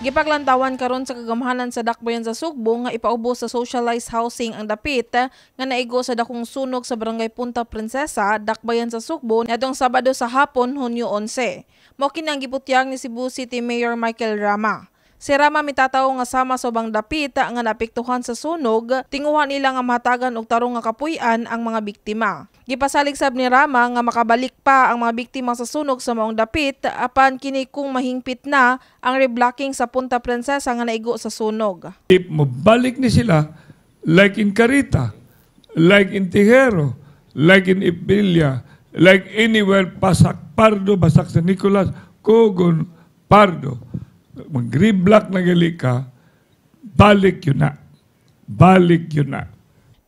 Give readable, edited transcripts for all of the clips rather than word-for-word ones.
Gipaglantawan karon sa kagamhanan sa Dakbayan sa Sugbo nga ipaubos sa socialized housing ang dapit nga naigo sa dakong sunog sa Barangay Punta Princesa, Dakbayan sa Sugbo niadtong Sabado sa hapon, Hunyo 11. Mao kini ang gibutyag ni Cebu City Mayor Michael Rama. Si Rama mitataw nga sama sa ubang dapit nga naapektuhan sa sunog, tinguha nila nga mahatagan og tarong nga kapuy-an ang mga biktima. Gipasalig sab ni Rama nga makabalik pa ang mga biktima sa sunog sa maong dapit apan kini kung mahingpit na ang reblocking sa Punta Princesa nga naigo sa sunog. If mabalik ni sila, like in Carita, like in Tejero, like in Ipilia, like anywhere, Pasak Pardo, Basak San Nicolas, Cogon, Pardo, mag-reblock na gali ka, balik gyud na. Balik gyud na.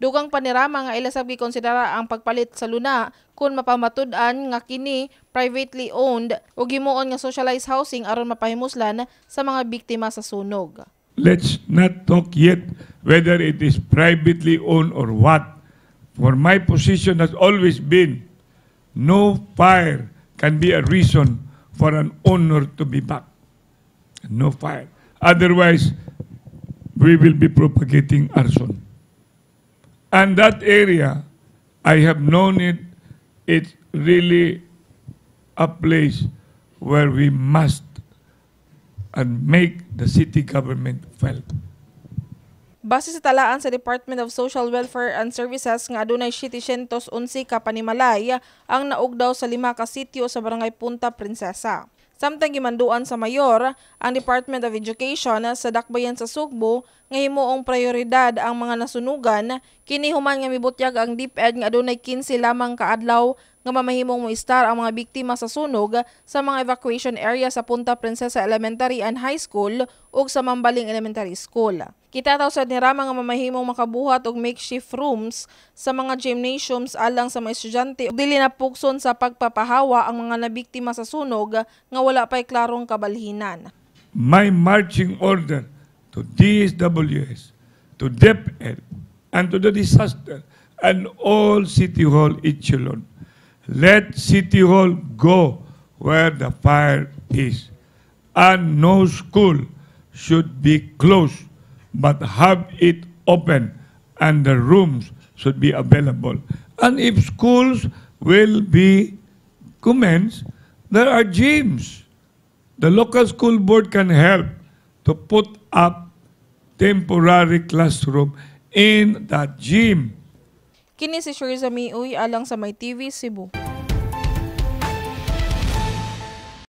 Dugang pa ni Rama nga ila sab gikonsidera ang pagpalit sa luna kung mapamatud-an nga kini privately owned ug himuon nga socialized housing aron mapahimuslan sa mga biktima sa sunog. Let's not talk yet whether it is privately owned or what. For my position has always been, no fire can be a reason for an owner to be back. No fire. Otherwise, we will be propagating arson. And that area, I have known it, it's really a place where we must and make the city government felt. Base sa talaan sa Department of Social Welfare and Services nga adunay 711 ka panimalay ang naugdaw sa lima ka sitio sa Barangay Punta Princesa. Samtang gimanduan sa mayor ang Department of Education sa Dakbayan sa Sugbo nga himuong prioridad ang mga nasunugan, kini human nga mibutyag ang DepEd nga adunay 15 lamang ka adlaw nga mamahimong moistar ang mga biktima sa sunog sa mga evacuation area sa Punta Princesa Elementary and High School ug sa Mambaling Elementary School. Kita sad ni Rama nga mamahimong makabuhat og makeshift rooms sa mga gymnasiums alang sa mga estudyante ug dili na pugson sa pagpapahawa ang mga nabiktima sa sunog nga wala pay klarong kabalhinan. My marching order to DSWS, to DepEd, and to the disaster, and all City Hall echelon. Let City Hall go where the fire is. And no school should be closed, but have it open, and the rooms should be available. And if schools will be commenced, there are gyms. The local school board can help to put up temporary classroom in that gym. Kini si Shirza Miuy alang sa My TV Cebu.